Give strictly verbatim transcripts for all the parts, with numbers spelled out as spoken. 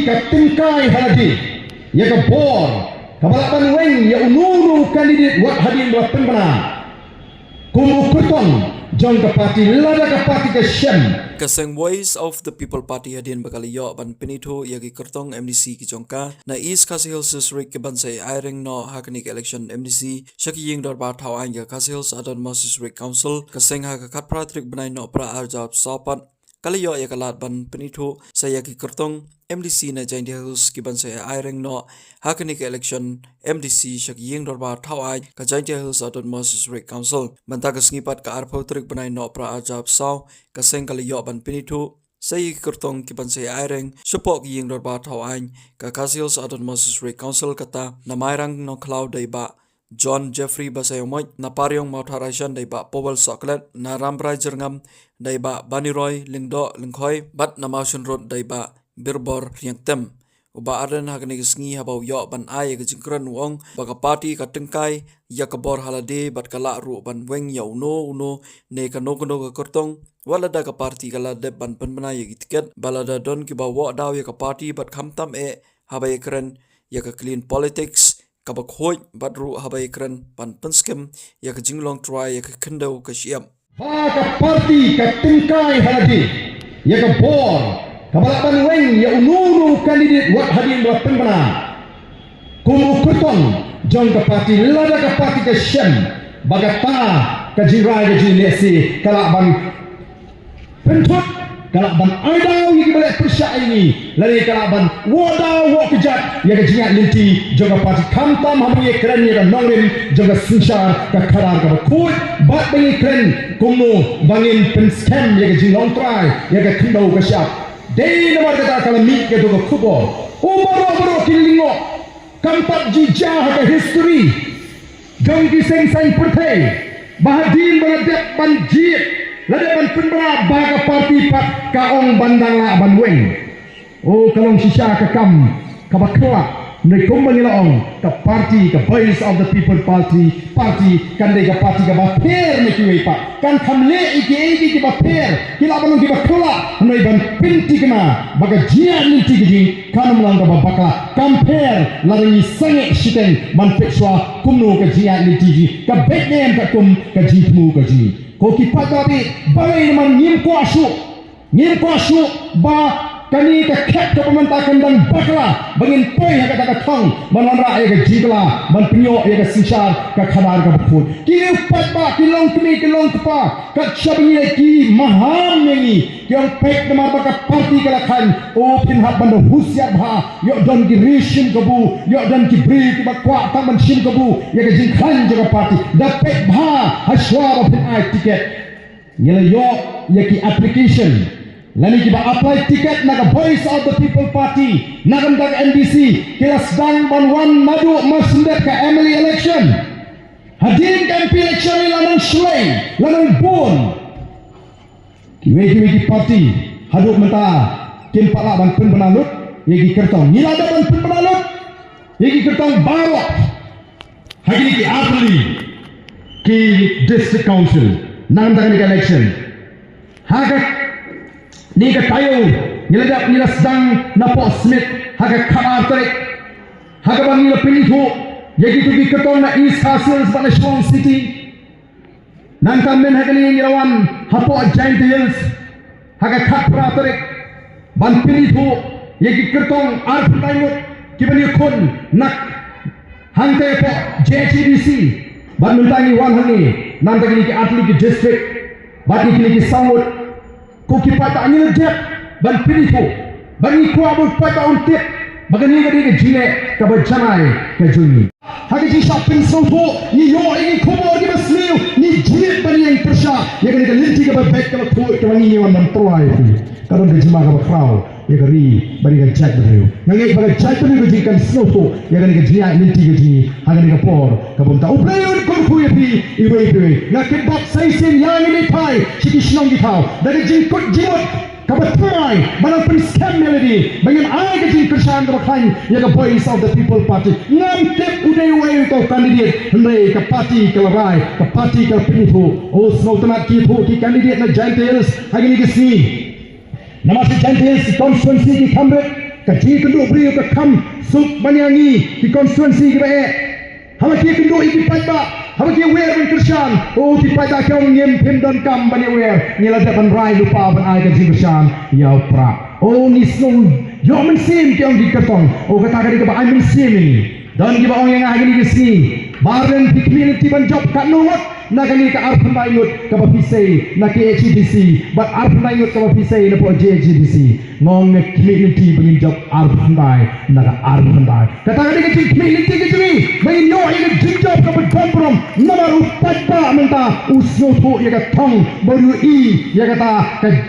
Ka tyngkai ha lade ïa ka bor kaba lah ban weng ïa uno uno u candidate wat hadien ba la pynbna kum u kyrtong jong ka party lada ka party ka shem. Ka seng Voice of the People Party hadien ba ka la ïoh ban pynithuh ïa ki kyrtong M D C ki jong ka na East Khasi Hills District ki ban sa ïa aireng noh ha kane ka election M D C sha ki ïing dorbar thaw aiñ ka Khasi Hills Autonomous District Council, ka seng ha ka khatphra tarik bnai Nohprah arhajar arphew saw pat ka la ïoh ïa ka lad ban pynithuh sa ïa ki kyrtong M D C na Jaintia Hills ki ban sa ïa aireng noh ha kane ka election M D C sha ki ïing dorbar thaw aiñ ka Jaintia Hills Autonomous District Council. Mynta ka sngi pat ka arphew tarik bnai Nohprah arhajar arphew saw, ka seng ka la ïoh ban pynithuh sa ïa ki kyrtong ki ban sa ïa aireng shapoh ki ïing dorbar thaw aiñ ka Khasi Hills Autonomous District Council, kata na Mairang Nongkhlaw dei bah John Jeffrey Basaiawmoit, na Pariong Mawthadraishan dei bah Powell Sohklet, na Rambrai Jyrngam dei bah Baniroy Lyngdoh Lyngkhoi, bad na Mawshynrut dei bah Birbor Riangtem. U Bah Ardent ha kane ka sngi haba u ïoh ban ai ïa ka jingkren u ong ba ka party ka tyngkai ïa ka bor ha lade bad ka lah ruh ban weng ïa uno uno ne kano kano ka kyrtong, wat lada ka party ka la dep ban pynbna ïa ki tiket, ba lada don kiba wad daw ïa ka party bad khamtam eh haba ïakren ïa ka clean politics kaba khuid bad ruh haba ïakren ban pynskhem ïa ka jinglong trai ïa ka khyndew ka shyiap. Ba ka party ka tyngkai ha lade ïa ka bor kaba lah ban weng ïa uno uno u candidate wat hadien ba la pynbna kum u kyrtong jong ka party lada ka party ka shem, ba kata ka jingrai ka jinglehse ka lah ban pynthut, ka lah ban ai daw ïa kiba leh pyrshah ïa ngi, lane ka lah ban wad daw wad kjat ïa ka jingïaid lynti jong ka party khamtam haba ngi ïakren ïa ka nongrim jong ka synshar ka khadar kaba khuid bad ba ngi ïakren kumno ba ngin pynskhem ïa ka jinglong trai ïa ka khyndew ka shyiap. Dei namar kata ka la mih kato ka khubor, u baroh baroh ki lyngngoh. Kam pat ju jia ha ka history jong ki seng saiñ pyrthei ba hadien ba la dep ban jied, la dep ban pynbna ba ka party pat ka ong ban dang lah ban weng. O, ka long shisha ka kam kaba khlaiñ, ne kumba ngi la ong ka party, ka Voice of the People Party, party kan dei ka party kaba pher na kiwei pat. Kan kham leh ïa kiei kiei kiba pher, ki lah ban long kiba khlaiñ, hynrei ban pynthikna ba ka jingïaid lynti ka jong ngi kan ym long kaba bakla, kam pher lada ngi sangeh shiteng ban peit shuwa kumno ka jingïaid lynti ka jong ngi ka beit ne em katkum ka jingthmu ka jong ngi. Ko ki paidbah, balei namar ngim kwah shuh, ngim kwah shuh ba kane ka khet kaba mynta kan dang bakla ba ngin poi ha kata ka thong ban wanrah ïa ka jingkylla ban pynïoh ïa ka synshar ka khadar kaba khuid. Ki paidbah, ki longkmie ki longkpa, kat shaba ngi leh ki maham ïa ngi, ki ong peit namar ba ka party ka la khlaiñ, o phin hap ban da husiar bha, ïoh don ki ri shim kabu, ïoh don ki briew kiba kwah tang ban shim kabu ïa ka jingkhlaiñ jong ka party. Da peit bha ha shuwa ba phin ai tiket. Ngi la ïoh ïa ki application lane kiba apply tiket na ka Voice of the People Party na ka bynta ka M D C, ki la sdang ban wan naduh mar shu dep ka M L A election. Hadien ka M P election la nang shlei, la nang bun. Kiwei kiwei ki party haduh mynta kim pat lah ban pynbna lut ïa ki kyrtong. Ngi la dep ban pynbna lut ïa ki kyrtong baroh ha kine ki artylli ki district council na ka bynta kane ka election. Ha kane ka taïew ngi la dep, ngi la sdang na Pohsmit ha ka khatar tarik, ha kaba ngi la pynithuh ïa kito ki kyrtong na East Khasi Hills bad na Shillong City. Nangta mynta ha kane ngi la wan hapoh Jaintia Hills ha ka khatphra tarik ban pynithuh ïa ki kyrtong arphew lai ngut kiban ïakhun na hangta hapoh J H A D C. Bad mynta ngi wan hangne, nangta kine ki artylli ki district bad ïa kine ki saw ngut. Ko ki paidbah, ngi la dep ban pynithuh, ba ngi kwah ba u paidbah un tip ba kane ka dei ka jingleh kaba janai ka jong ngi. Ha ka jingshah pynsngewthuh ngi ïoh ïa ki khubor kiba sniew, ngi jied ban ïeng pyrshah ïa kane ka lynti kaba beit kaba khuid kaba ngi wan ban pynlait. Ka don ka jingma kaba khraw ïa ka ri bad ïa ka jaitbynriew. Nga ngeit ba ka jaitbynriew ka jong ngi kan sngewthuh ïa kane ka jingïaid lynti ka jong ngi ha kane ka por kaba mynta. U Blei un kyrkhu ïa phi iwei pa iwei. Nga kyrpad sa shisien, ïa ngin ïa phai sha ki shnong ki thaw da ka jingkut jingmut kaba thymmai ban nang pynskhem ïa lade ba ngin ai ka jingkyrshan kaba khlaiñ ïa ka Voice of the People Party. Ngam tip u dei uei uta u candidate, hynrei ka party ka la rai, ka party ka la pynithuh. O sngewtynnat ki ithuh ki candidate na Jaintia Hills ha kine ki sngi. Namar sha Jaintia Hills ki constituency ki kham rit. Ka jingïakynduh briew ka kham suk ban ïa ngi ki constituency kiba eh. Haba ki ïakynduh ïa ki paidbah, haba ki ïawer ban kyrshan, o ki paidbah ki ong ngim, phim donkam ban ïawer, ngi la dep ban rai lypa ban ai ka jingkyrshan ïa u Prah. O ngi sngew ïoh mynsiem, ki ong ki kyrtong. O kata ka dei kaba ai mynsiem ïa ngi. Don kiba ong ïa nga ha kine ki sngi, Bah Ardent, phi khmih lynti ban jop katno ngut na kane ka arphew khyndai ngut kaba phi sei na K H A D C, bad arphew khyndai ngut kaba phi sei na pdeng J H A D C. Nga ong nga khmih lynti ba ngin jop arphew khyndai na ka arphew khyndai. Kata ka dei ka jingkhmih lynti ka jong ngi ba ngin ïoh ïa ka jingjop kaba don burom. Namar u paidbah mynta u sngewthuh ïa ka thong bad u i ïa kata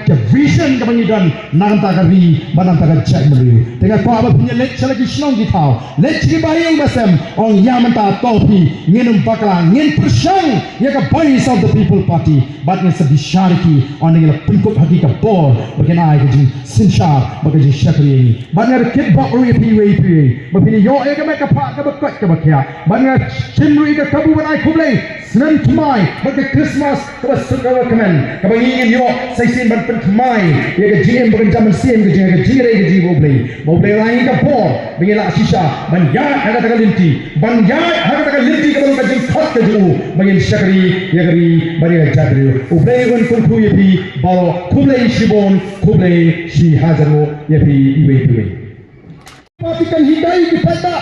ka vision kaba ngi don na ka bynta ka ri bad na ka bynta ka jaitbynriew. Te nga kwah ba phin ïa leit sha la ki shnong ki thaw, leit sha ki bahaïing bahasem, ong ïa mynta to phi, ngin ym bakla, ngin pyrshang ïa ka Voice of the People Party. Bad ngin sa bishar ïa ki, ong ngi la pynkup ha ki ka bor ba kin ai ka jingsynshar bad ka jingshakri ïa ngi. Bad nga da kitbok ruh ïa phi iwei pa iwei ba phin ïoh ïa ka met ka phad kaba koit kaba khiah. Bad nga shim ruh ïa ka kabu ban ai khublei snem thymmai bad ka Christmas kaba suk kaba kmen, kaba ngi ngin ïoh sa shisien ban pynthymmai ïa ka jingim ba kan jam mynsiem, ka jing, ka jingrei, ka jingïeit U Blei. Ba U Blei un ai ïa ngi ka bor ba ngin lah shisha ban ïaid ha kata ka lynti, ban ïaid ha kata ka lynti kaba long ka jingkhot ka jong u, ba ngin shakri ïa ka ri bad ïa ka jaitbynriew. U Blei un kyrkhu ïa phi baroh. Khublei shibun, khublei shihajar nguh ïa phi iwei pa iwei. Party kan hikai ki paidbah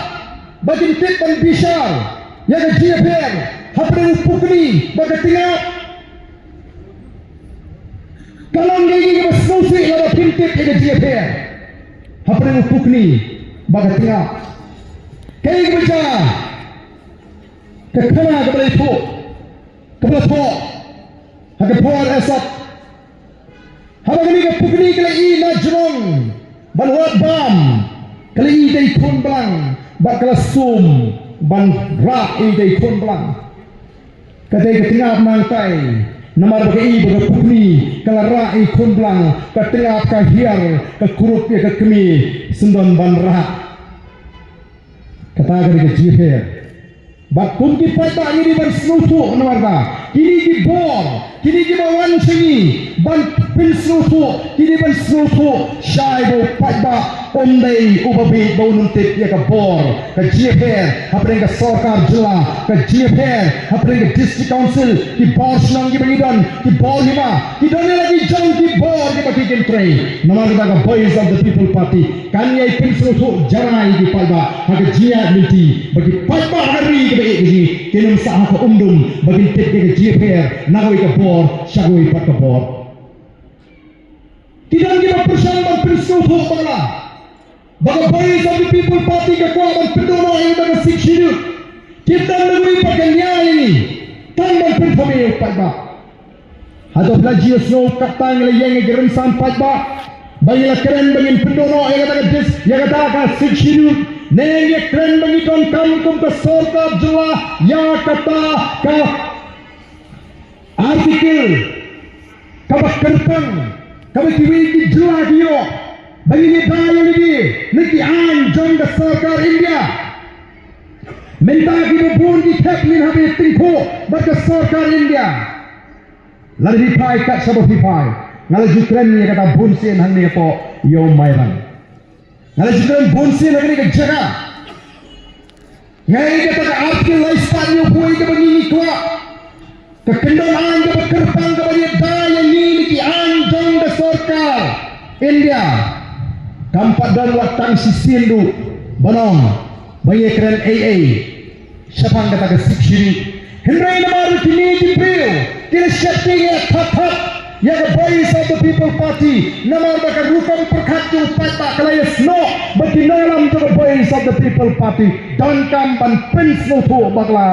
ba kin tip ban bishar ïa ka jingïapher hapdeng u pukni bad ka tnga. Ka long kaei kaba sngewsih lada phim tip ïa ka jingïapher hapdeng u pukni bad ka tnga. Kaei kaba jia, ka khana kaba la thoh, kaba la thoh ha ka por Esop. Haba kane ka pukni ka la ïoh na jrong ban wad bam, ka la ïoh dei khun blang bad ka la sum ban rah ïoh dei khun blang. Ka dei ka tnga nangtai, namar ba ka ïoh ba ka pukni ka la rah ïoh khun blang, ka tnga ka hiar, ka kurup ïa ka kmie, syndon ban rah. Kata ka dei ka jingïapher. Bad kum ki paidbah ngi dei ban sngewthuh namar ba kine ki bor, kine kiba wan sha ngi ban pynsngewthuh, ki dei ban sngewthuh shai ba u paidbah um dei uba bieit ba un ym tip ïa ka bor. Ka jingïapher hapdeng ka sorkar jylla, ka jingïapher hapdeng ka district council, ki bor shnong kiba ngi don, ki bor hima, ki don ïa la ki jong ki bor kiba ki kyntrei. Namar kata ka Voice of the People Party kan ïai pynsngewthuh jai ïa ki paidbah ha ka jingïaid lynti, ba ki paidbah ha ka ri kaba ïeit ka jong ngi kin ym sah ha ka umdum ba kin tip ïa ka jingïapher na kawei ka bor sha kawei pat ka bor. Ki don kiba pyrshang ban pynsngewthuh bakla ba ka Voice of the People Party ka kwah ban pynduh noh ïa ka Sixth Schedule. Ki don na kawei pat ka nia ïa ngi, tang ban pynthame ïa u paidbah. Hato phi la ju ïohsngew katta ngi la ïeng ïa ki rynsan paidbah ba ngi la kren ba ngin pynduh noh ïa kata ka dis, ïa kata ka Sixth Schedule? Ne ngi kren ba ngi donkam kum ka sorkar jylla ïa kata ka article kaba kyrpang, kaba kiwei ki jylla ki ïoh ba ngin ïada ïa lade na ki aiñ jong ka sorkar India. Mynta kiba bun ki thep ngin hap ban tyngkhuh bad ka sorkar India. Lada phi phai kat shaba phi phai, nga la ju kren ïa kata bun sien hangne hapoh ïa u Mairang. Nga la ju kren bun sien ha kane ka jaka. Nga ïa kata ka article lai spah hynñiewphew kaba ngi ngi kwah ka kyndon aiñ kaba kyrpang kaba ïada ïa ngi na ki aiñ jong ka sorkar India. Kam pat don wat tang shisien ruh ban ong ba ngi kren ei ei shaphang kata ka Sixth Schedule. Hynrei namar kine ki briew ki la sheptieng ïa that that ïa ka Voice of the People Party, namar ba ka rukom pyrkhat jong u paidbah ka la ïasnoh ba ki nongïalam jong ka Voice of the People Party donkam ban pynsngewthuh bakla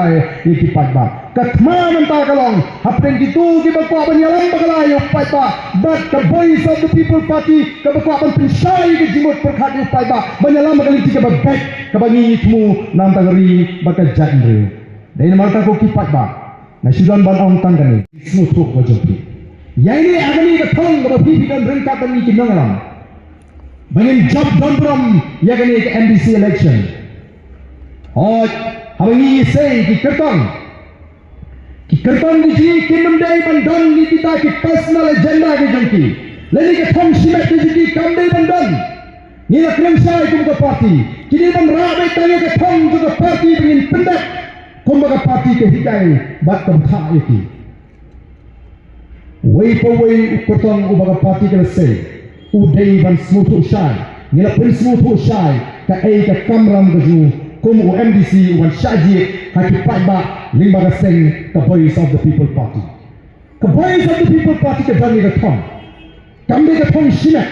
ïa ki paidbah. Ka thma mynta ka long hapdeng kito kiba kwah ban ïalam bakla ïa u paidbah bad ka Voice of the People Party kaba kwah ban pynshai ïa ka jingmut pyrkhat ïa u paidbah ban ïalam ha ka lynti kaba beit kaba ngi ngi thmu na ka bynta ka ri bad ka jaitbynriew. Dei namar kata ko ki paidbah, nga shu don ban ong tang kane, sngewthuh ka jong phi. Ïa ine ha kane ka thong kaba phi phi don ryngkat bad ngi ki nongïalam ba ngin jop don burom ïa kane ka M D C election. Hooid, haba ngi sei ki kyrtong, ki kyrtong ki jong ngi kim dei ban don ïa kita ki personal agenda ki jong ki. Lane ka thong shimet ki jong ki kam dei ban don. Ngi la kren shai kum ka party. Ki dei ban rah beit tang ïa ka thong jong ka party ba ngin pyndep kumba ka party ka hikai bad ka bthah ïa ki. Wei pa wei u kyrtong uba ka party ka la sei u dei ban sngewthuh shai. Ngi la pynsngewthuh shai kaei ka kamram ka jong u kum u M D C u ban shah jied ha ki paidbah lyngba ka seng ka Voice of the People Party. Ka Voice of the People Party ka don ïa ka thong. Kam dei ka thong shimet,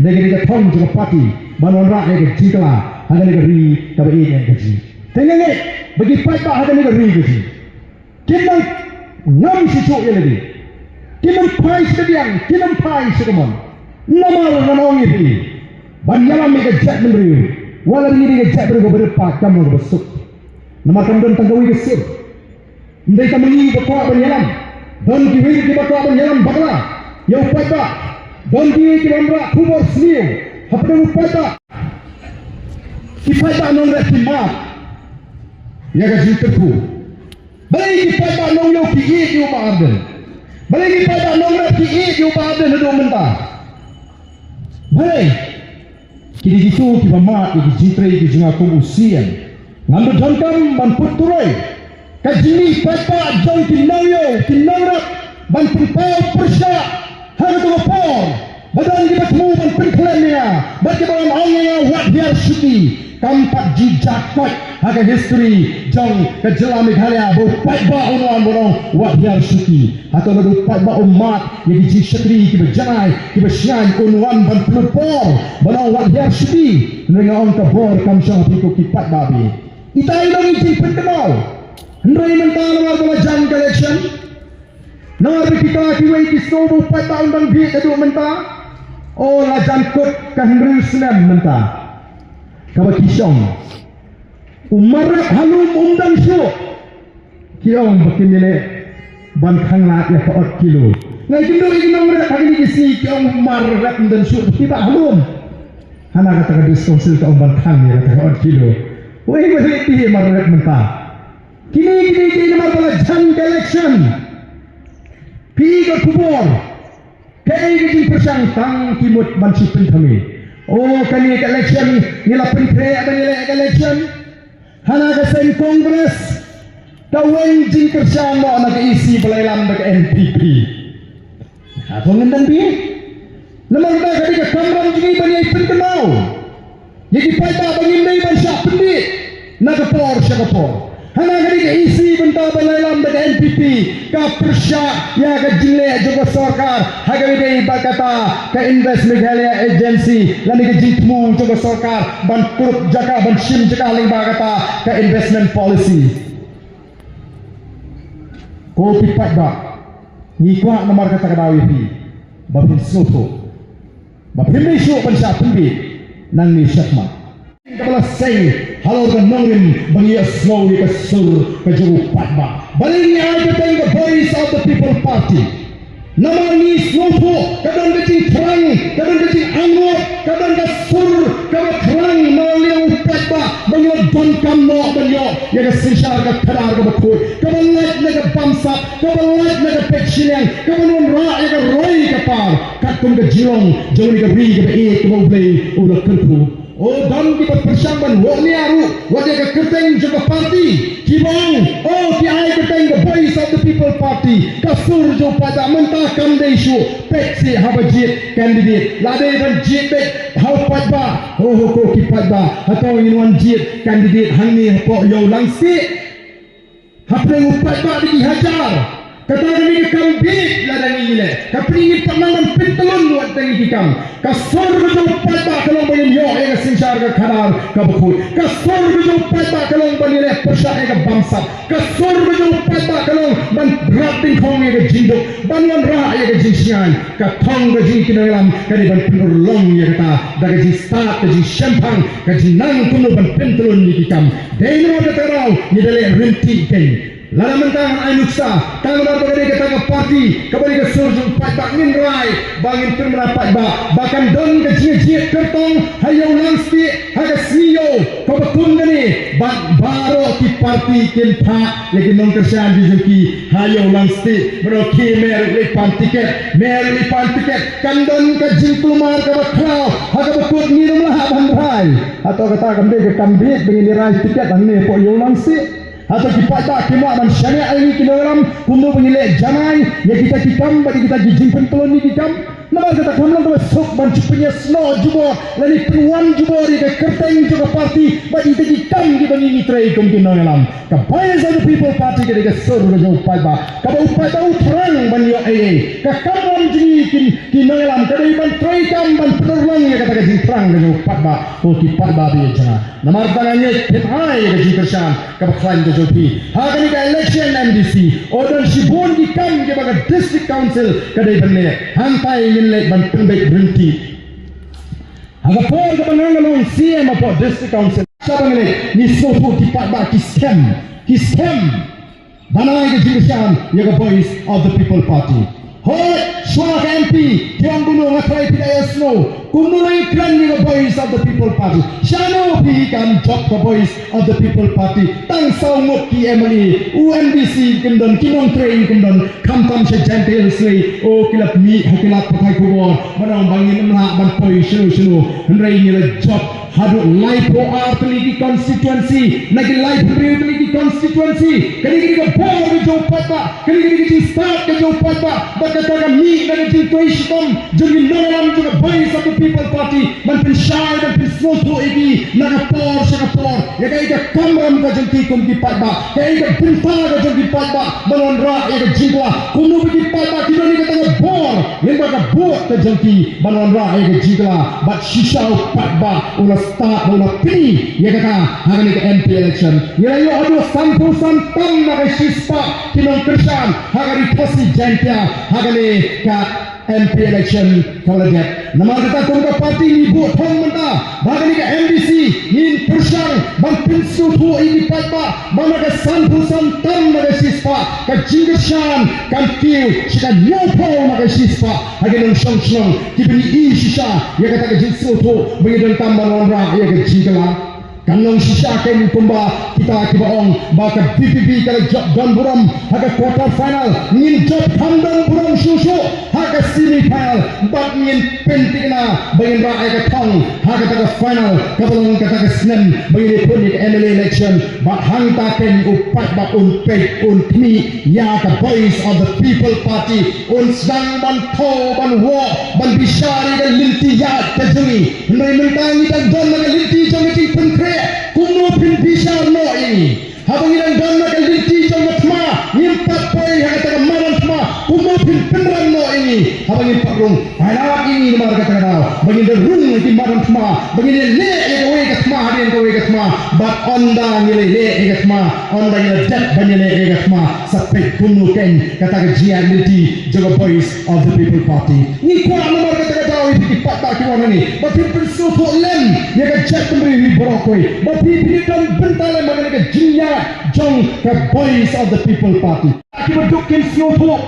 dei ka dei ka thong jong ka party ban wanrah ïa ka jingkylla ha kane ka ri kaba ïeit ïa ka jong ngi. Te nga ngeit ba ki paidbah ha kane ka ri ka jong ngi kin nang ngam shisha ïa lade. Kin nang phai sha ka diang, kin nang phai sha ka mon. Namar ngan ong ïa phi, ban ïalam ïa ka jaitbynriew, wat la ngi dei ka jaitbynriew kaba rit paid kam long kaba suk. Namar kam don tang kawei ka sur. Ym dei tang ma ngi ba kwah ban ïalam. Don kiwei kiba kwah ban ïalam bakla ïa u paidbah. Don kiwei kiba wanrah khubor sniew hapdeng u paidbah. Ki paidbah nongrep ki mad ïa ka jingkyrkhu. Balei ki paidbah nongïaw ki ïeit ïa u Bah Ardent? Balei ki paidbah nongrep ki ïeit ïa u Bah Ardent haduh mynta? Balei? Ki dei kito kiba mad ïa ki jingtrei ki jong nga kum u C M. Ngam da donkam ban put turoi ka jingmih paidbah jong ki nongïaw ki nongrep ban pynpaw pyrshah ha kato ka por ba don kiba thmu ban pynkhlem ïa nga bad kiba wan ong ïa nga wat hiar shuki. Kam pat ju jah koit ha ka history jong ka jylla Meghalaya ba u paidbah un wan ban ong wat hiar shuki. Hato lada u paidbah u mad ïa ki jingshakri kiba janai kiba shngaiñ un wan ban pynlut bor ban ong wat hiar shuki. Hynrei nga ong ka bor kam shong ha phi ko ki paidbah ba ïeit. Ita i long i jingpynkynmaw. Hynrei mynta namar ba la jan ka election, namar ba kita kiwei ki sngew ba u paidbah un dang bieit haduh mynta. O, la jan kut ka hynriew snem mynta kaba ki shong. U mar rep ha lum um dang shuh. Ki ong ba kin ïaleh ban khang lad ïa ka ot kilo. Nga ïakynduh ïa ki nongrep ha kine ki sngi ki ong mar rep ym don shuh, ki bah ha lum. Hana kata ka District Council ka ong ban khang ïa kata ka ot kilo. Wei, wei, wei, ki mar rep mynta. Kine, kine, kine namar ba la jan ka election. Phi ka khubor. Kaei ka jingpyrshang tang ki mut ban shu pynthame. O, kane ka election ngi la pynkhreh ban ïaleh ka election. Hana ka seng Congress ka weng jingkyrshan noh na ka E C ba la ïalam da ka N P P. Hato ngin dang bieit? Namar kata ka dei ka kamram jong ngi ban ïai pynkynmaw ïa ki paidbah ba ngim dei ban shah pynbieit na ka por sha ka por. Hana ka dei ka E C mynta ba la ïalam da ka N P P ka pyrshah ïa ka jingleh jong ka sorkar ha kaba ïadei bad kata ka Invest Meghalaya Agency lane ka jingthmu jong ka sorkar ban kurup jaka, ban shim jaka lyngba kata ka investment policy. Ko ki paidbah, ngi kwah namar kata ka daw ïa phi ba phin sngewthuh ba phim dei shuh ban shah pynbieit nangne shakhmat. Kaba la seng halor ka nongrim ba ngi ïohsngew ïa ka sur ka jong u paidbah. Balei ngi ai kyrteng ka Voice of the People Party? Namar ngi sngewthuh ka don ka jingthrang, ka don ka jingangnud, ka don ka sur kaba thrang na liang u paidbah ba ngi la donkam noh ban ïoh ïa ka synshar ka khadar kaba khuid, kaba lait na ka bamsap, kaba lait na ka peit shiliang, kaba wanrah ïa ka roi ka par katkum ka jinglong jong kane ka ri kaba ïeit kaba U Blei u la kyrkhu. O, don kiba pyrshang ban wad nia ruh wat ïa ka kyrteng jong ka party, kiba ong, o, ki ai kyrteng ka Voice of the People Party, ka sur jong u paidbah. Mynta kam dei shuh, peit seh haba jied candidate, la dei ban jied beit ha u paidbah. O, ho ko ki paidbah, hato ngin wan jied candidate hangne hapoh Ïewlang State? Hapdeng u paidbah da ki hajar. Kata ka dei ka kam bieit lada ngi ïaleh. Ka pyrthei ngin pat nang ban pyntlun wat da ngi ki kam. Ka sur ka jong u paidbah ka long ban ïoh ïa ka synshar ka khadar kaba khuid. Ka sur ka jong u paidbah ka long ban ïaleh pyrshah ïa ka bamsap. Ka sur ka jong u paidbah ka long ban rat dyngkhong ïa ka jingduk, ban wanrah ïa ka jingshngaiñ. Ka thong ka jong ki nongïalam ka dei ban pynurlong ïa kata da ka jingstad, ka jingshemphang, ka jingnang kumno ban pyntlun ïa ki kam. Dei namar kata ka daw ngi da leh ryntih kein. Lada mynta ngan ai nuksa, tang namar ba ka dei kata ka party kaba dei ka sur jong paidbah, ngin rai ba ngin pynbna paidbah ba kan don ka jingjied kyrtong ha Ïewlang State ha ka sngi Ïew kaba kum kane, bad baroh ki party kin phah ïa ki nongkyrshan ki jong ki ha Ïewlang State. Baroh ki, me ruh leit pan tiket, me ruh leit pan tiket, kan don ka jingkulmar kaba khraw ha kaba kut, ngin ym lah ban rai. Hato kata kam dei ka kam bieit ba ngin ïa rai tiket hangne hapoh Ïewlang State? Hato ki paidbah kim lah ban shaniah ïa ngi ki nongïalam kumno ba ngin leh janai ïa kita ki kam bad ïa kita ki jingpynklon ïa ki kam? Namar kata kam long kaba suk ban shu pynïasnoh jubor lane pynwan jubor ïa ka kyrteng jong ka party bad ïa kita ki kam kiba ngi ngi trei kum ki nongïalam. Ka Voice of the People Party ka dei ka sur ka jong u paidbah, kaba u paidbah u thrang ban ïoh ei ei. Ka kamram jong ngi ki, ki nongïalam ka dei ban trei kam ban pynurlong ïa kata ka jingthrang ka jong u paidbah. Ko ki paidbah ba ïeit jong nga, namar ba nga ngeit phin ai ïa ka jingkyrshan kaba khlaiñ ka jong phi ha kane ka election M D C. U don shibun ki kam kiba ka District Council ka dei ban leh. Hangtai ngin leit ban pynbeit ryntih. Ha ka por kaba nga nga long C E M hapoh District Council, shaba ngi leit ngi sngewthuh ki paidbah ki skhem, ki skhem ban ai ka jingkyrshan ïa ka Voice of the People Party. Hooid, shuwa ka M P, phi ong kumno, nga tharai phi da ïohsngew kumno la ïakren ïa ka Voice of the People Party. Shano phi kam jop ka Voice of the People Party? Tang saw ngut ki M L A, u M D C kim don, ki nongtrei kim don, khamtam sha Jaintia Hills Lane, o, ki la mih ha ki lad pathai khubor ban ong ba ngin ym lah ban poi shano shano, hynrei ngi la jop haduh laiphew ar tylli ki constituency na ki laiphew hynriew tylli ki constituency. Kane ka dei ka bor ka jong u paidbah, kane ka dei ka jingstad ka jong u paidbah. Bad kata ka mih na ka jingtrei shitom jong ki nongïalam jong ka Voice of the People Party ban pynshai, ban pynsngewthuh ïa ki na ka por sha ka por ïa kaei ka kamram ka jong ki kum ki paidbah, kaei ka bynta ka jong ki paidbah ban wanrah ïa ka jingkylla. Kumno ba ki paidbah ki don ïa kata ka bor lyngba ka vote ka jong ki ban wanrah ïa ka jingkylla. Bad shisha u paidbah u la stad, u la pyni ïa kata ha kane ka M P election. Ngi la ïoh haduh sanphew san tam na ka shispah ki nongkyrshan ha ka Ri Khasi Jaiñtia ha kane ka M P election kaba la dep. Namar kata kum ka party ngi buh thong mynta ba ha kane ka M D C ngin pyrshang ban pynsngewthuh ïa ki paidbah ba na ka sanphew san tam na ka shispah ka jingkyrshan kan kiew sha ka hynñiewphew na ka shispah ha ki nongshong shnong kiba ngi i shisha ïa kata ka jingsngewthuh ba ngi donkam ban wanrah ïa ka jingkylla. Kan long shisha kein kumba kita kiba ong ba ka V P P ka la jop don burom ha ka quarter final, ngin jop kham don burom shuh shuh ha ka semi final bad ngin pynthikna ba ngin rah ïa ka thong ha kata ka final kaba long kata ka snem ba ngin ïakhun ïa ka M L A election. Bad hangta kein u paidbah un peit un khmih ïa ka Voice of the People Party, un sdang ban thew ban wad ban bishar ïa ka lynti ïaid ka jong ngi. Hynrei mynta ngi dang don na ka lynti jong ka jingpynkhreh, kumno phin bishar noh ïa ngi? Haba ngi dang don na ka lynti jong ka thma, ngim pat poi ha kata ka madan thma, kumno phin pynrem noh ïa ngi? Haba ngim pat rung, ai lad ïa ngi namar kata ka daw ba ngin da rung ïa ki madan thma, ba ngin ïaleh ïa kawei ka thma hadien kawei ka thma. Bad ynda ngi la leh ïa ka thma, ynda ngi la dep ban ïaleh ïa ka thma, sa peit kumno kein kata ka jingïaid lynti jong ka Voice of the People Party. Ngi kwah namar kata ka daw ïa phi ki paidbah ki wan hangne ba phin pynsngewthuh lem ïa ka jaitbynriew hi baroh kawei, ba phi phin ïadon bynta lem ha kane ka jingïaid jong ka Voice of the People Party. Kiba duk kin sngewthuh,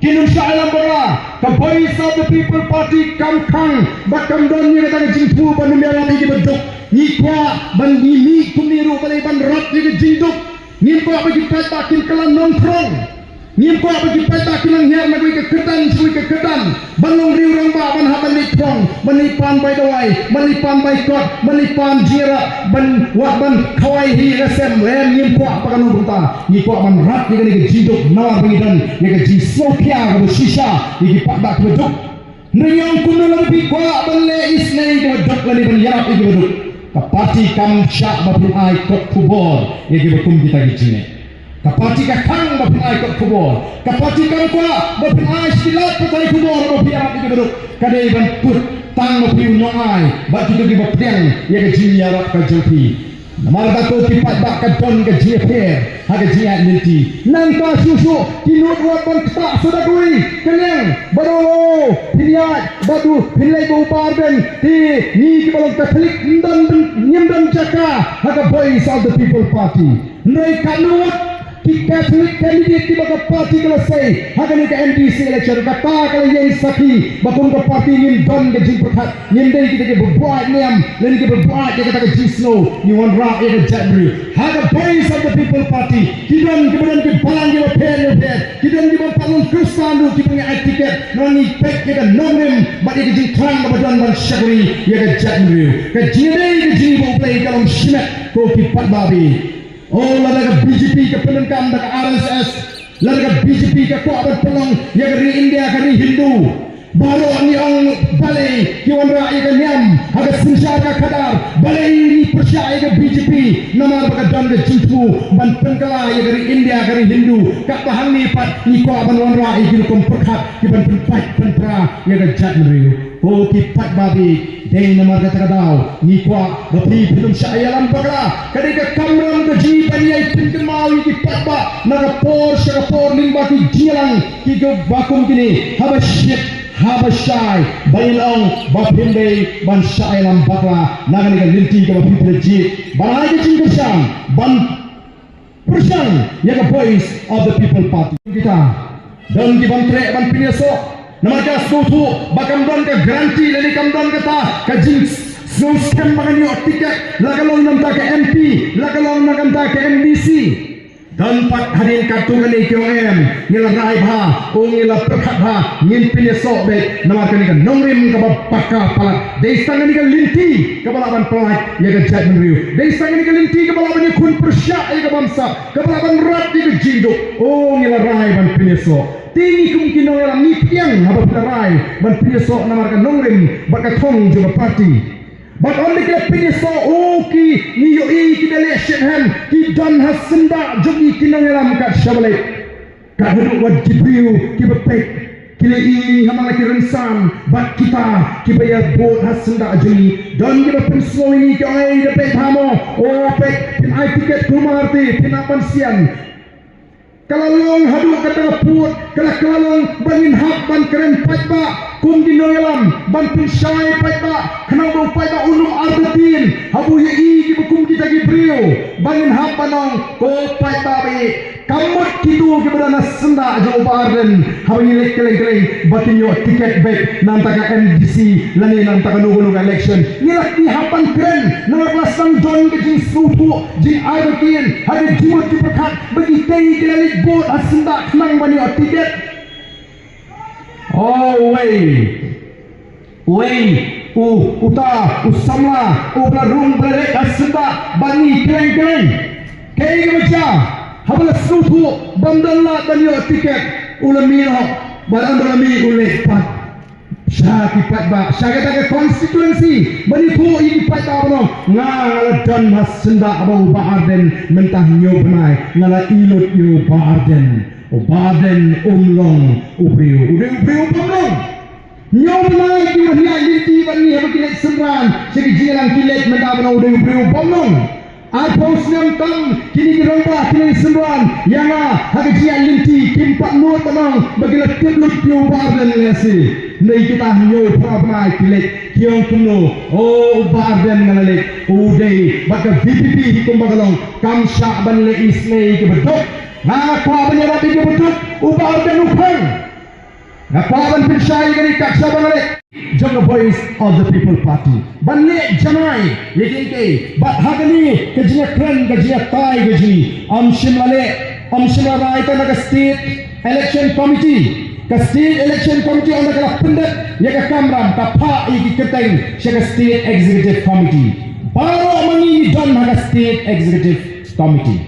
kin ym shah ïalam bynta. Ka Voice of the People Party kam khang bad kam don ïa kata ka jingthmu ban ym ïarap ïa kiba duk. Ngi kwah ban, ngi mih kumne ruh balei? Ban rat ïa ka jingduk. Ngim kwah ba ki paidbah kin kylla nongthrong. Ngim kwah ba ki paidbah kin nang hiar na kawei ka kyrdan sha kawei ka kyrdan ban long riew rangbah, ban hap ban leit throng, ban leit pan bai dawai, ban leit pan bai kot, ban leit pan jingïarap, ban wad ban khawai hi la sem. Em, ngim kwah ba kano bynta. Ngi kwah ban rat ïa kane ka jingduk namar ba ngi don ïa ka jingsngewkhia kaba shisha ïa ki paidbah kiba duk. Ngi ong kumno lada phi kwah ban leh isynei ïa kiba duk lane ban ïarap ïa kiba duk, ka party kam shah ba phin ai kot khubor ïa kiba kum kita ki jingeh. Ka party ka khang ba phin ai kot khubor. Ka party kam kwah ba phin ai sha ki lad pathai khubor ba phi ïarap ïa kiba duk. Ka dei ban kut tang ma phi u nongai bad kito kiba pdiang ïa ka jingïarap ka jong phi. Namar kata ko ki paidbah, ka don ka jingïapher ha ka jingïaid lynti. Nangta shuh shuh ki nud wat ban ktah sa da kawei ka liang bad ong, o, phin ïaid bad u, phin leit bad u Bah Ardent. Te ngi kiba long Katholik ngim don, ngim don jaka ha ka Voice of the People Party. Hynrei ka nud Ki Catholic candidate kiba ka party ka la sei ha kane ka M D C election, kata ka la ïeng sakhi ba kum ka party ngim don ka jingpyrkhat, ngim dei kita kiba buaid niam lane kiba buaid ïa kata ka jingsngew. Ngi wanrah ïa ka jaitbynriew ha ka Voice of the People Party. Ki don kiba don ki balang kiba pher kiba pher, ki don kiba pat long Khristan ruh kiba ngi ai tiket, namar ngi peit ïa ka nongrim bad ïa ka jingthrang kaba don ban shakri ïa ka jaitbynriew. Ka jingïadei ka jingïaid U Blei ka long shimet ko ki paidbah. O, lada ka B J P ka pyndonkam da ka R S S, lada ka B J P ka kwah ban pynlong ïa ka ri India ka ri Hindu, baroh ngi ong balei ki wanrah ïa ka niam ha ka synshar ka khadar, balei ngi pyrshah ïa ka B J P, namar ba ka don ka jingthmu ban pynkylla ïa ka ri India ka ri Hindu. Katba hangne pat ngi kwah ban wanrah ïa ki rukom pyrkhat ki ban pynpait pynpra ïa ka jaitbynriew. Ko ki paidbah, dei namar kata ka daw ngi kwah ba phi phin ym shah ïalam bakla. Ka dei ka kamram ka jong ngi ban ïai pynkynmaw ïa ki paidbah na ka por sha ka por lyngba ki jingïalang kiba kum kine, haba shit haba shai, ba ngin ong ba phim dei ban shah ïalam bakla na kane ka lynti kaba phi phi la jied ban ai ka jingkyrshan ban pyrshang ïa ka Voice of the People Party. Kita don ki bym treh ban pynïasoh, namar ka sngewthuh ba kam don ka guarantee lane kam don kata ka jingsngewskhem ba kan ïoh tiket, la ka long na ka bynta ka M P, la ka long na ka bynta ka M D C. Don pat hadien katto katne ki ong em, ngi la rai bha, o ngi la pyrkhat bha, ngin pynïasoh beit namar kane ka nongrim kaba paka palat. Dei tang kane ka lynti kaba lah ban pyllait ïa ka jaitbynriew. Dei tang kane ka lynti kaba lah ban ïakhun pyrshah ïa ka bamsap, kaba lah ban rat ïa ka jingduk. O, ngi la rai ban pynïasoh. Te ngi kum ki nongïalam ngi pdiang haba phi la rai ban pynïasoh namar ka nongrim bad ka thong jong ka party. Bad ynda ki la pynïasoh, o ki, ngi ïohi ki da leh shitrhem, ki don ha syndah jong ngi ki nongïalam kat shaba leit. Kat haduh wat ki briew kiba peit ki la ïohi ha man la ki rynsan bad kita kiba ïa vote ha syndah jong ngi. Don kiba pynsngew ïa ngi ki ong, ei, da peit bha mo, o peit, phin ai tiket kumne te phin hap ban sian. Ka la long haduh kata ka pud, ka la, ka la long ba ngin hap ban kren paidbah kum ki nongïalam, ban pynshai paidbah, khnang ba u paidbah un ym artatien haba u ïohi kiba kum kita ki briew. Ba ngin hap ban ong, ko paidbah ba ïeit, kam mut kito kiba don ha syndah jong u Bah Ardent, haba ngi leit kylleng kylleng ba kin ïoh tiket beit na ka bynta ka M D C lane na ka bynta kano kano ka election. Ngi la, ngi hap ban kren namar ka la sdang don ka jingsngewthuh jingartatien ha ka jingmut jingpyrkhat ba kitei ki la leit vote ha syndah khnang ban ïoh tiket. O wei, wei u, uta u samla uba la rung ba la leit ha syndah bad ngi kylleng kylleng. Kaei kaba jia? Haba la sngewthuh bym don lad ban ïoh tiket, u la mih noh, bad ynda u la mih u leit pat sha ki paidbah, sha kata ka constituency, ban ïathuh ïa ki paidbah ba ong, nga, nga la don ha syndah bad u Bah Ardent mynta hynñiew bnai, nga la ïohi lut ïa u Bah Ardent. U Bah Ardent um long u briew, u dei u briew bym long. Hynñiew bnai ki wan ïaid lynti bad ngi haba ki leit synran sha ki jingïalang, ki leit mynta ba ong u dei u briew bym long. Arphew snem tam kine ki rangbah ki leit synran ïa nga ha ka jingïaid lynti, kim pat nud ban ong ba ki la tip lut ïa u Bah Ardent lehse. Hynrei kita hynñiew phra bnai ki leit, ki ong kumno, o, u Bah Ardent nga la leit, u dei bad ka V P P hi kumba ka long, kam shah ban leh isynei ïa kiba duk. Nga kwah ban ïarap ïa kiba duk, u Bah Ardent u phang. Nga kwah ban pynshai ïa kane ka kshaw ba nga leh jong ka Voice of the People Party, ban leh janai ïa kiei kiei. Bad ha kane ka jingïakren, ka jingïatai ka jong ngi, ym shym la leh, ym shym la rai tang na ka State Election Committee. Ka State Election Committee ynda ka la pyndep ïa ka kamram, ka phah ïa ki kyrteng sha ka State Executive Committee. Baroh ma ngi ngi don ha ka State Executive Committee.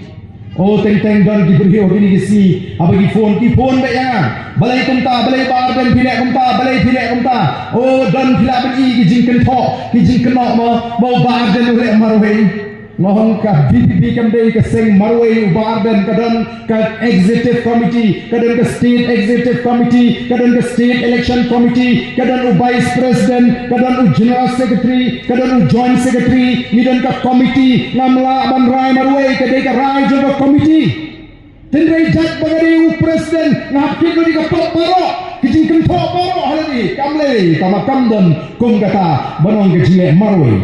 O, teng teng don ki briew kine ki sngi haba ki phone, ki phone beit ïa nga. Balei kumta, balei Bah Ardent phi leh kumta, balei phi leh kumta? O, don phi lah ban i ki jingkynthoh, ki jingkynnoh mo, ba u Bah Ardent u leh marwei. Nga ong ka V P P kam dei ka seng marwei, u Bah Ardent. Ka don ka Executive Committee, ka don ka State Executive Committee, ka don ka State Election Committee, ka don u Vice President, ka don u General Secretary, ka don u Joint Secretary, ngi don ka committee. Ngam lah ban rai marwei, ka dei ka rai jong ka committee. Hynrei jait ba nga dei u president, nga hap kit lut ïa ka pop baroh, ki jingkynthoh baroh ha lade. Kam lei, tangba kam don kum kata ban ong ka jingleh marwei.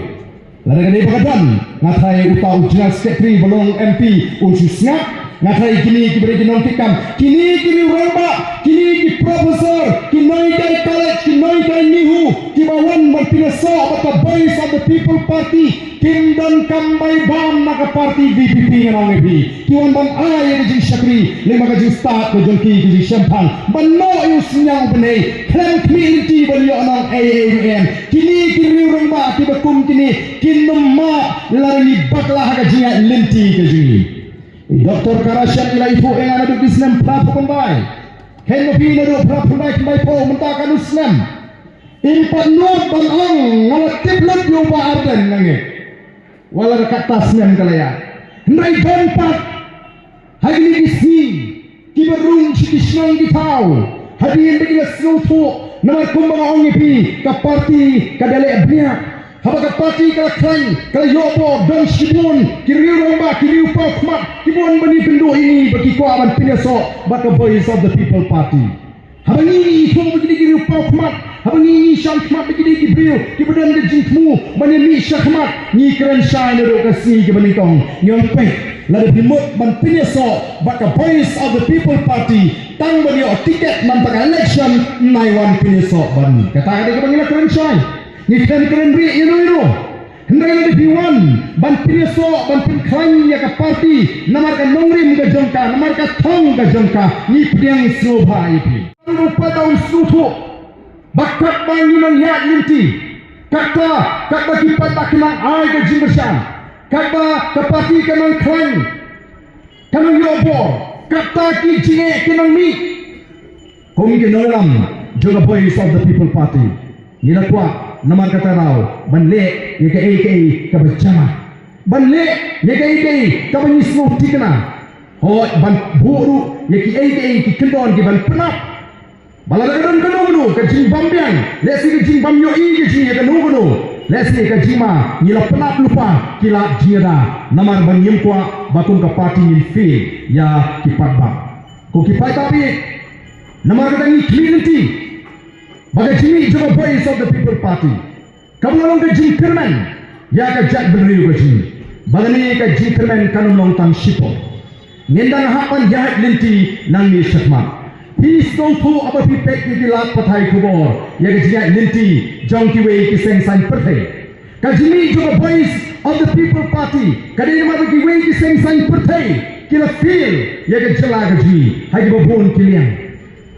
Lada ka dei ba ka don, nga tharai uta u General Secretary ba long M P un shu sngap. Nga tharai kine ki briew ki nongkitkam, kine ki riew rangbah, kine ki professor, ki nonghikai college, ki nonghikai NEHU, kiba wan ban pynïasoh bad ka Voice of the People Party, kim donkam bai bam na ka party VPP, nga ong ïa phi. Ki wan ban ai ïa ka jingshakri lyngba ka jingstad ka jong ki, ka jingshemphang ban noh ïa u synñiang bneng, khlem khmih lynti ban ïoh nong ei ei ruh em. Kine ki riew rangbah kiba kum kine kin ym mad lada ngi bakla ha ka jingïaid lynti ka jong ngi. I Doktor Kara Shan i la ïathuh ïa nga naduh ki snem phra phew khyndai. Khein ma phi naduh phra phew khyndai, khyndai phew, mynta katno snem. Im pat nud ban ong nga la tip lut ïa u Bah Ardent, nga ngeit. Wat la da katto snem ka la ïaid, hynrei don pat ha kine ki sngi kiba rung sha ki shnong ki thaw, hadien ba ki la sngewthuh. Namar kumba nga ong ïa phi, ka party ka da leh bniat. Haba ka party ka la khlaiñ, ka la ïoh bor, don shibun ki riew rangbah, ki riew paw khmat kiba wan ban ïakynduh ïa ngi ba ki kwah ban pynïasoh bad ka Voice of the People Party. Haba ngi, ngi ithuh ba ki dei ki riew paw khmat, haba ngi, ngi shah khmat ba ki dei ki briew kiba don ka jingthmu ban ïa mih shakhmat, ngi kren shai naduh ka sngi kaba nyngkong. Ngi ong peit, lada phi mut ban pynïasoh bad ka Voice of the People Party, tang ban ïoh tiket mynta ka election, nai wan pynïasoh bad ngi. Kata ka dei kaba ngi la kren shai. Ngi khlem kren rieh ïano ïano. Hynrei lada phi wan ban pynïasoh, ban pynkhlaiñ ïa ka party namar ka nongrim ka jong ka, namar ka thong ka jong ka, ngi pdiang sngewbha ïa phi. Ruh pat da u sngewthuh ba katba ngi nang ïaid lynti, katba, katba ki paidbah ki nang ai ka jingkyrshan, katba ka party ka nang khlaiñ, ka nang ïoh bor, kata ki jingeh ki nang mih. Kum ki nongïalam jong ka Voice of the People Party, ngi la kwah namar kata ka daw ban leh ïa kaei kaei kaba janai, ban leh ïa kaei kaei kaba ngi sngewthikna. Hooid, ban buh ruh ïa kiei kiei ki kyndon ki ban pynap. Ba lada ka don kano kano ka jingbym biang, lehse ka jingbym ïohi ka jing ïa kano kano, lehse ka jingma, ngi la pynap lypa ki lad jingïada, namar ba ngim kwah ba kum ka party ngin fail ïa ki paidbah. Ko ki paidbah, namar kata ngi khmih lynti ba ka jingmih jong ka Voice of the People Party kam long ka jingkyrmen ïa ka jaitbynriew ka jong ngi. Ba kane ka jingkyrmen kan ym long tang shipor. Ngin dang hap ban ïaid lynti nangne shakhmat. Phi sngewthuh haba phi peit ïa ki lad pathai khubor ïa ka jingïaid lynti jong kiwei ki seng saiñ pyrthei. Ka jingmih jong ka Voice of the People Party ka dei namar ba kiwei ki seng saiñ pyrthei ki la fail ïa ka jylla ka jong ngi ha kiba bun ki liang.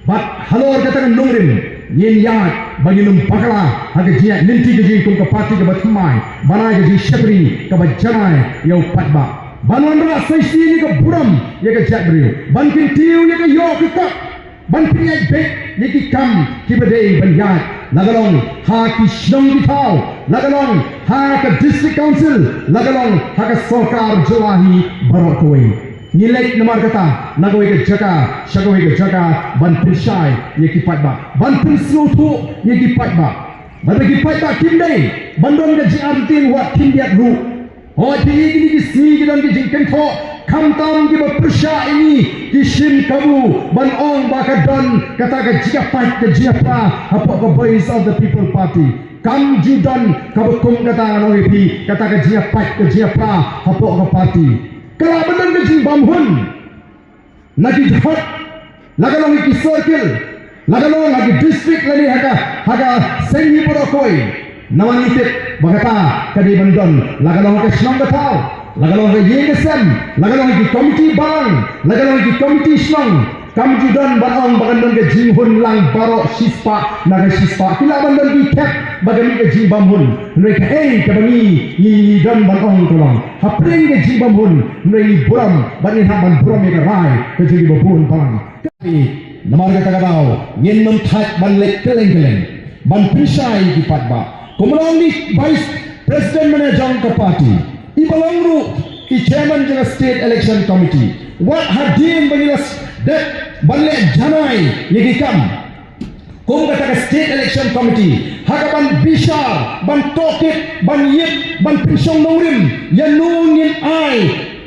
Bad halor kata ka nongrim ngin ïaid ba ngin ym bakla ha ka jingïaid lynti ka jong ngi kum ka party kaba thymmai ban ai ka jingshakri kaba janai ïa u paidbah, ban wanrah sa shisien ïa ka burom ïa ka jaitbynriew, ban kyntiew ïa ka ïoh ka kot, ban pynïaid beit ïa ki kam kiba dei ban ïaid, la ka long ha ki shnong ki thaw, la ka long ha ka District Council, la ka long ha ka sorkar jylla hi baroh kawei. Ngi leit namar kata na kawei ka jaka sha kawei ka jaka ban pynshai ïa ki paidbah, ban pynsngewthuh ïa ki paidbah. Bad ba ki paidbah kim dei ban don ka jingartatien wat khyndiat ruh. Hooid, phi i kine ki sngi ki don ki jingkynthoh khamtam kiba pyrshah ïa ngi, ki shim kabu ban ong ba ka don kata ka jingïapait ka jingïapra hapoh ka Voice of the People Party. Kam ju don kaba kum kata, ngan ong ïa phi, kata ka jingïapait ka jingïapra hapoh ka party. Ka lah ban don ka jingbymhun na ki jhot, la ka long ha ki circle, la ka long ha ki district, lane ha ka, ha ka seng hi baroh kawei. Namar ngi tip ba kata ka dei ban don, la ka long ha ka shnong ka thaw, la ka long ha ka ïing ka sem, la ka long ha ki komiti balang, la ka long ha ki komiti shnong. Kam ju don ban ong ba kan don ka jinghun lang baroh shispah na ka shispah. Ki lah ban don ki khep ba ka mih ka jingbymhun. Hynrei kaei kaba ngi, ngi, ngi don ban ong ka long, hapdeng ka jingbymhun, hynrei ngi burom bad ngin hap ban burom ïa ka rai ka jong kiba bun balang. Namar kata ka daw ngin ym thait ban leit kylleng kylleng ban pynshai ïa ki paidbah. Kumba long i Vice President mynne jong ka party, iba long ruh i Chairman jong ka State Election Committee, wat hadien ba ngi la s-, dep ban leh janai ïa ki kam kum kata ka State Election Committee, ha kaban bishar, ban tohkit, ban ïit, ban pynshong nongrim ïano ngin ai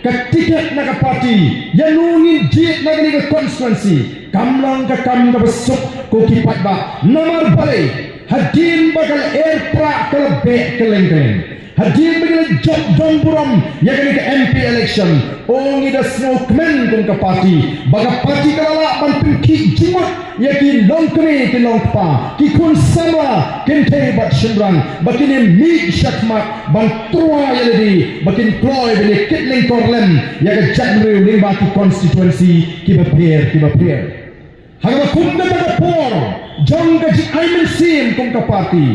ka tiket na ka party, ïano ngin jied na kane ka constituency. Kam long ka kam kaba suk ko ki paidbah. Namar balei? Hadien ba ka la er prah ka la beh kylleng kylleng. Hadien ba ngi la jop don burom ïa kane ka M P election, o ngi da sngewkmen kum ka party ba ka party ka la lah ban pynkhih jingmut ïa ki longkmie ki longkpa, ki khun samla kynthei bad shynrang, ba kin ïa mih shakhmat ban tyrwa ïa lade, ba kin kloi ban ïa kit lyngkor lem ïa ka jaitbynriew lyngba ki constituency kiba pher kiba pher. Ha kaba kum kata ka por jong ka jingai mynsiem kum ka party,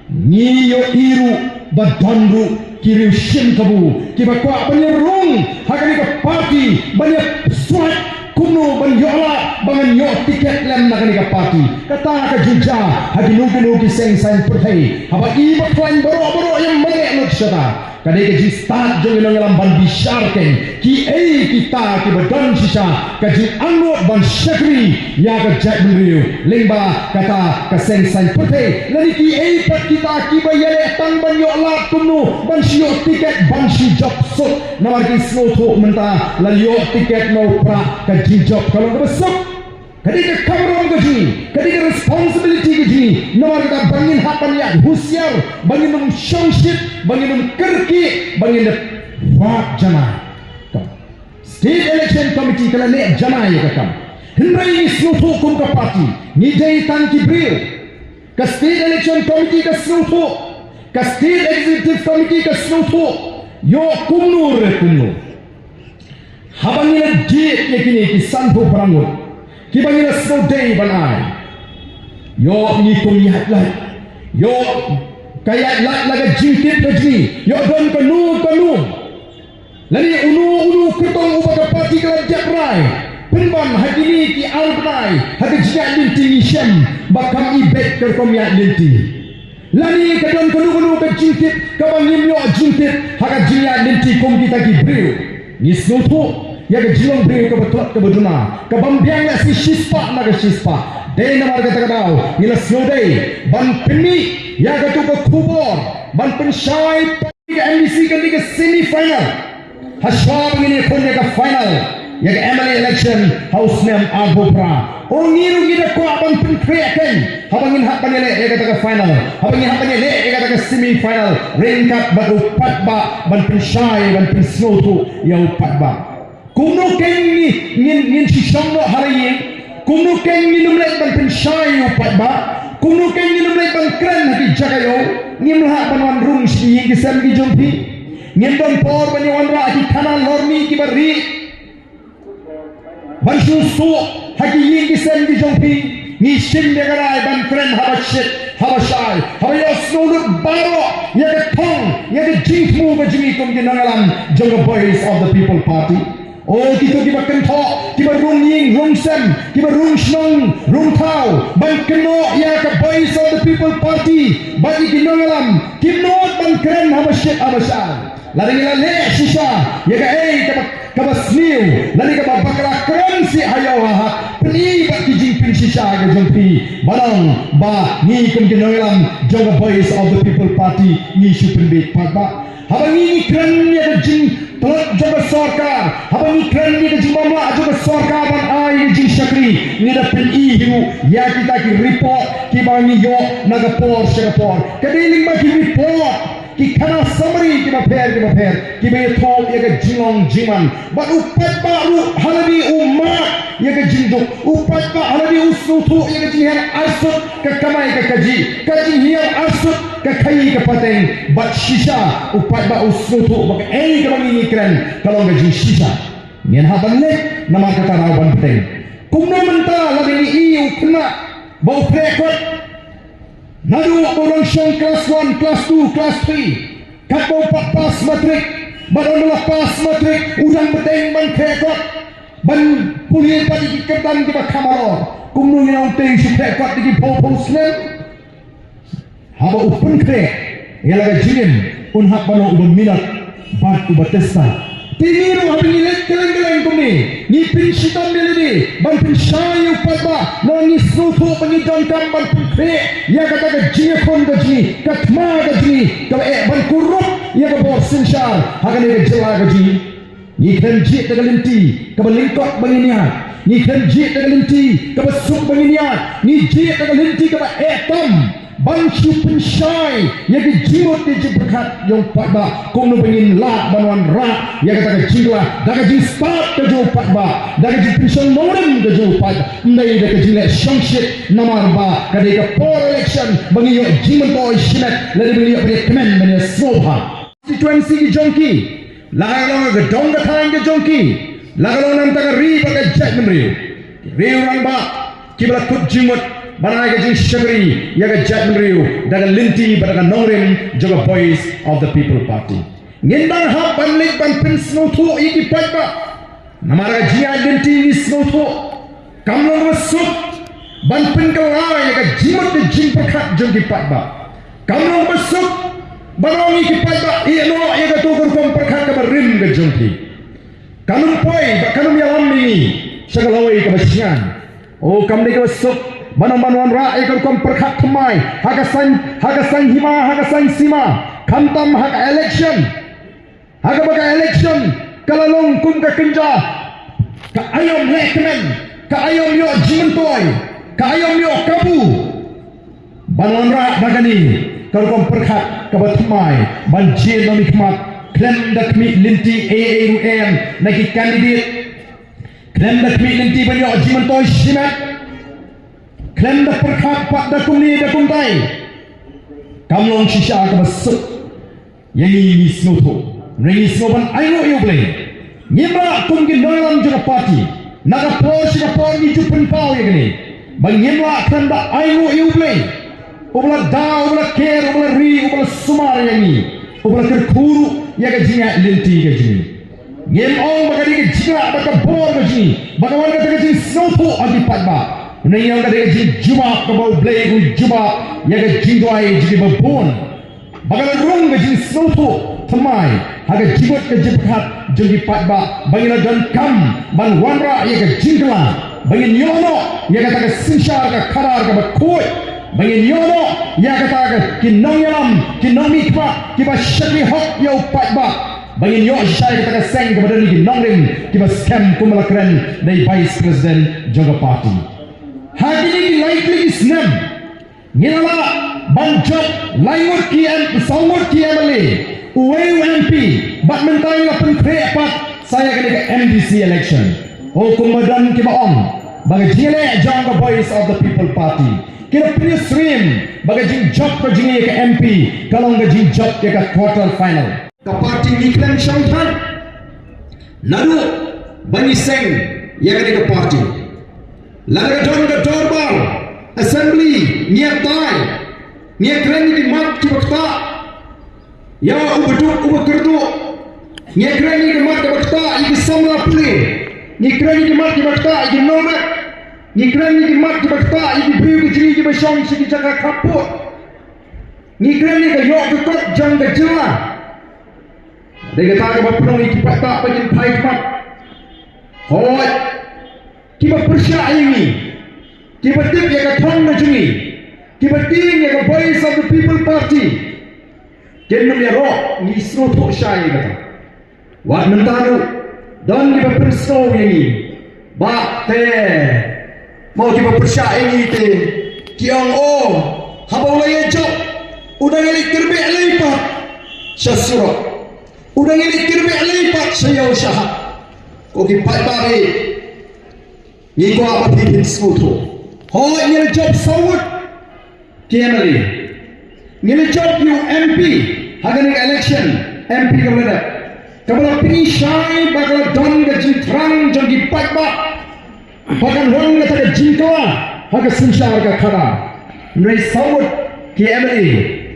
ngi ïohi ruh ba don ruh ki riew shim kabu kiba kwah ban ïa rung ha kane ka party, ban ïa pyrshah kumno ban ïoh lah ban ïoh tiket lem na kane ka party. Kata ka jingjia ha kino kino ki seng saiñ pyrthei, haba i ba khlaiñ baroh baroh ïa mane lut shata. Ka dei ka jingstad jong ngi nongïalam ban bishar keiñ kiei kita kiba don shisha ka jingangnud ban shakri ïa ka jaitbynriew lyngba kata ka seng saiñ pyrthei, lane kiei pat kita kiba ïaleh tang ban ïoh lad kumno ban shu ïoh tiket ban shu jop suk. Namar ki sngewthuh mynta la ïoh tiket na u prah ka jingjop ka long kaba suk. Ka dei ka kamram ka jong ngi, ka dei ka responsibility ka jong ngi. Namar kata ba ngin hap ban ïaid husiar, ba ngin ym shongshit, ba ngin ym kyrkieh, ba ngin ym wad janai. Ka State Election Committee ka la leh janai ïa ka kam. Hynrei ngi sngewthuh kum ka party ngi dei tang ki briew. Ka State Election Committee ka sngewthuh, ka State Executive Committee ka sngewthuh. Ïoh kumno re kumno, haba ngi la jied ïa kine ki sanphew phra ngut kiba ngi la sngewdei ban ai, ïoh ngi kum ïaid lait, ïoh ka ïaid lait la ka jingtip ka jong ngi, ïoh don kano kano lane uno uno kyrtong uba ka party ka la dep rai pynban ha kine ki ar bnai ha ka jingïaid lynti, ngi shem ba kam i beit ka rukom ïaid lynti. Lane ka don kano kano ka jingtip kaba ngim ïoh jingtip ha ka jingïaid lynti kum kita ki briew. Ngi sngewthuh ïa ka jinglong briew kaba tlot kaba duna, ka bym biang lehse shispah na ka shispah. Dei namar kata ka daw ngi la sngewdei ban pynmih ïa katu ka khubor ban pynshai ka M D C kane ka semi final. Hashwa ba ngin ïakhun ïa ka final ïa ka M L A election ha u snem arphew phra, o ngi ruh ngi da kwah ban pynkhreh keiñ haba ngin hap ban ïaleh ïa kata ka final, haba ngin hap ban ïaleh ïa kata ka semi final, ryngkat bad u paidbah, ban pynshai ban pynsngewthuh ïa u paidbah. Kumno keiñ ngi, ngin, ngin shu shong noh ha la ïing? Kumno keiñ ngin ym leit ban pynshai ïa u paidbah? Kumno keiñ ngin ym leit ban kren ha ki jaka ïew? Ngim lah ban wan rung sha ki ïing ki sem ki jong phi. Ngim don por ban ïa wanrah ha ki khana lorni kiba rieh ban shu suh ha ki ïing ki sem ki jong phi. Ngi shim ïa ka rai ban kren haba shit haba shai, haba ïohsngew lut baroh ïa ka thong, ïa ka jingthmu ka jong ngi kum ki nongïalam jong ka Voice of the People Party. O kito kiba kynthoh, kiba rung ïing rung sem, kiba rung shnong rung thaw ban kynnoh ïa ka Voice of the People Party bad ïa ki nongïalam, kim nud ban kren haba shit haba shai. Lada ngi la leh shisha ïa kaei kaba, kaba sniew lane kaba bakla, kren seh ha ïew ha hat, pyni bad ki jingpynshisha ka jong phi. Ba long ba ngi kum ki nongïalam jong ka Voice of the People Party ngi shu pynbeit paidbah. Haba ngi, ngi kren ïa ka jingtlot jong ka sorkar, haba ngi kren ïa ka jingbymlah jong ka sorkar ban ai ïa ka jingshakri, ngi da pyni hi ruh ïa kita ki report kiba ngi ïoh na ka por sha ka por. Ka dei lyngba ki report, ki khana summary kiba pher kiba pher kiba ïathuh ïa ka jinglong jingman. Bad u paidbah ruh ha lade u mad ïa ka jingduk, u paidbah ha lade u sngewthuh ïa ka jinghiar arsut ka kamai ka kajih, ka jinghiar arsut ka khaïi ka pateng. Bad shisha u paidbah u sngewthuh ba kaei kaba ngi, ngi kren ka long ka jingshisha. Ngin hap ban leit namar kata ruh ban bteng. Kumno mynta lada ngi ïohi u khynnah ba u khreh kot, naduh ba u dang shong klas one, klas two, klas three, katba u pat pass matric, bad ynda la pass matric u dang bteng ban khreh kot, ban pule pat ïa ki kyrdan kiba kham halor. Kumno ngin ong te u shu khreh kot da ki phew phew snem? Haba u pynkhreh ïa la ka jingim, un hap ban long uba minot bad uba testa. Te ngi ruh haba ngi leit kylleng kylleng kumne, ngi pynshitom ïa lade ban pynshai ïa u paidbah, namar ngi sngewthuh ba ngi donkam ban pynkhreh ïa kata ka jingïakhun ka jong ngi, ka thma ka jong ngi kaba eh ban kurup ïa ka bor synshar ha kane ka jylla ka jong ngi. Ngi kren jied da ka lynti kaba lyngkot ba ngin ïaid. Ngi kren jied da ka lynti kaba suk ba ngin ïaid. Ngi jied da ka lynti kaba eh tam. Ban shu pynshai ïa ki jingmut ki jingpyrkhat jong u paidbah, kumno ba ngin lah ban wanrah ïa kata ka jingkylla da ka jingstad ka jong u paidbah, da ka jingpynshong nongrim ka jong u paidbah, ym dei da ka jingleh shongshit namar ba ka dei ka por election ba ngin ïoh jingmyntoi shimet lane ba ngin ïoh ban ïa kmen ban ïa sngewbha. Constituency ki jong ki, la ka long ka dong ka thaiñ ka jong ki, la ka long na ka bynta ka ri bad ka jaitbynriew. Ki riew rangbah kiba la kut jingmut ban ai ka jingshakri ïa ka jaitbynriew da ka lynti bad da ka nongrim jong ka Voice of the People Party. Ngim dang hap ban leit ban pynsngewthuh ïa ki paidbah. Namar ka jingïaid lynti ngi sngewthuh kam long kaba suk ban pynkylla ïa ka jingmut ka jingpyrkhat jong ki paidbah. Kam long kaba suk ban ong ïa ki paidbah, ïeh noh ïa kato ka rukom pyrkhat kaba rim ka jong phi. Kan ym poi bad kan ym ïalam ïa ngi sha ka lawei kaba shngaiñ. O, kam dei kaba suk ban ong ban wanrah ïa ka rukom pyrkhat thymmai ha ka saiñ, ha ka saiñ hima, ha ka saiñ sima, khamtam ha ka election. Ha kaba ka election ka la long kum ka kynja, ka aïom lehkmen, ka aïom ïoh jingmyntoi, ka aïom ïoh kabu. Ban wanrah da kane ka rukom pyrkhat kaba thymmai ban jied na u mihkhmat khlem da khmih lynti ei ei ruh em na ki candidate, khlem da khmih lynti ban ïoh jingmyntoi shimet, khlem da pyrkhat pat da kumne da kumtai. Kam long shisha kaba suk ïa ngi, ngi sngewthuh. Ngi sngewbha ban ainguh ïa U Blei. Ngim lah kum ki nongïalam jong ka party na ka por sha ka por ngi ju pynpaw ïa kane ba ngim lah khlem da ainguh ïa U Blei uba la da, uba la ker, uba la ri, uba la sumar ïa ngi, uba la kyrkhu ruh ïa ka jingïaid lynti ka jong ngi. Ngim ong ba ka dei ka jinglah bad ka bor ka jong ngi ba ka wan kata ka jingsngewthuh ha ki paidbah. Ngi ong ka dei ka jingjubab kaba U Blei u jubab ïa ka jingduwai jong kiba bun. Ba ka la rung ka jingsngewthuh thymmai ha ka jingmut ka jingpyrkhat jong ki paidbah ba ngi la donkam ban wanrah ïa ka jingkylla ba ngin ïoh noh ïa kata ka synshar ka khadar kaba khuid, ba ngin ïoh noh ïa kata ka ki nongïalam, ki nongmihkhmat kiba shakri hok ïa u paidbah, ba ngin ïoh shisha ïa kata ka seng kaba don ïa ki nongrim kiba skhem kum ba la kren da i Vice President jong ka party. Ha kine ki lai tylli ki snem ngi la lah ban jop lai ngut ki M, saw ngut ki M L A, uwei u M P, bad mynta ngi la pynkhreh pat sa ïa kane ka M D C election. O, kumba don kiba ong ba ka jingleh jong ka Voice of the People Party ki la pynïasyriem ba ka jingjop ka jong ngi ïa ka M P ka long ka jingjop ïa ka quarter final. Ka party ngi khlem shongthait naduh ba ngi seng ïa kane ka party. Lada ka don ka dorbar assembly ngi ïatai, ngi ïakren ïa ki mat kiba ktah ïa u baduk u bakyrduh. Ngi ïakren ïa ki mat kiba ktah ïa ki samla pule. Ngi kren ïa ki mat kiba ktah ïa ki nongrep. Ngi kren ïa ki mat kiba ktah ïa ki briew ki jri kiba shong sha ki jaka khappud. Ngi kren ïa ka ïoh ka kot jong ka jylla. Dei kata kaba pynlong ïa ki paidbah ba kin phai khmat. Hooid, kiba pyrshah ïa ngi, kiba tip ïa ka thong ka jong ngi, kiba tieng ïa ka Voice of the People Party, kin nym ïaroh, ngi sngewthuh shai ïa kata. Wat mynta ruh don kiba pynsngew ïa ngi. Bad te mo kiba pyrshah ïa ngi te ki ong, o, haba u la ïa jop u dang ïa leit kyrbeh lei pat sha surok, u dang ïa leit kyrbeh lei pat sha ïew sha hat. Ko ki paidbah, ngi kwah ba phi phin sngewthuh. Hooid, ngi la jop saw ngut ki M L A. Ngi la jop ïa u M P ha kane ka election, M P kaba la dep, kaba la pyni shai ba ka la don ka jingthrang jong ki paidbah ba kan wan kata ka jingkylla ha ka synshar ka khadar. Hynrei saw ngut ki M L A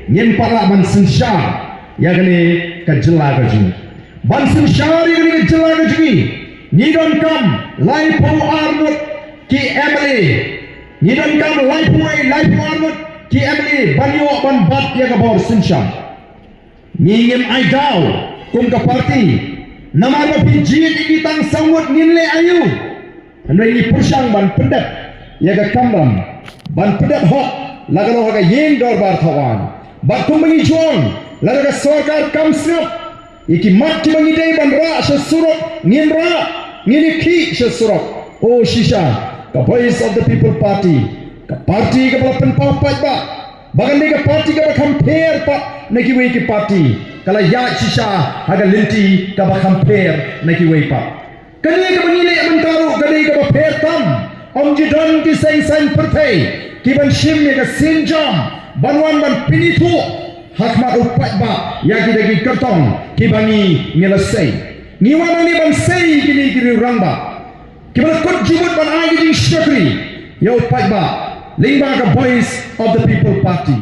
ngim pat lah ban synshar ïa kane ka jylla ka jong ngi. Ban synshar ïa kane ka jylla ka jong ngi, ngi donkam laiphew ar ngut ki M L A. Ngi donkam laiphew, laiphew ar ngut ki M L A ban ïoh ban bat ïa ka bor synshar. Ngi ngim ai daw kum ka party namar ba phi jied ïa ki tang saw ngut, ngin leh aïu? Hynrei ngi pyrshang ban pyndep ïa ka kamram, ban pyndep hok, la ka long ha ka ïing dorbar thawaiñ. Bad kumba ngi ju ong, lada ka sorkar kam sngap, ïa ki mat kiba ngi dei ban rah sha surok ngin rah, ngin ïakhih sha surok. O shisha, ka Voice of the People Party, ka party kaba la pynpaw paidbah, ba kan dei ka party kaba kham pher pat na kiwei ki party, ka la ïaid shisha ha ka lynti kaba kham pher na kiwei pat. Kane kaba ngi leh mynta ruh ka dei kaba pher tam. Ym ju don ki seng saiñ pyrthei kiban shim ïa ka sienjam ban wan ban pynithuh ha khmat u paidbah ïa kita ki kyrtong kiba ngi ngi la sei. Ngi wan hangne ban sei kine ki riew rangbah kiba la kut jingmut ban ai ki jingshakri ïa u paidbah lyngba ka Voice of the People Party.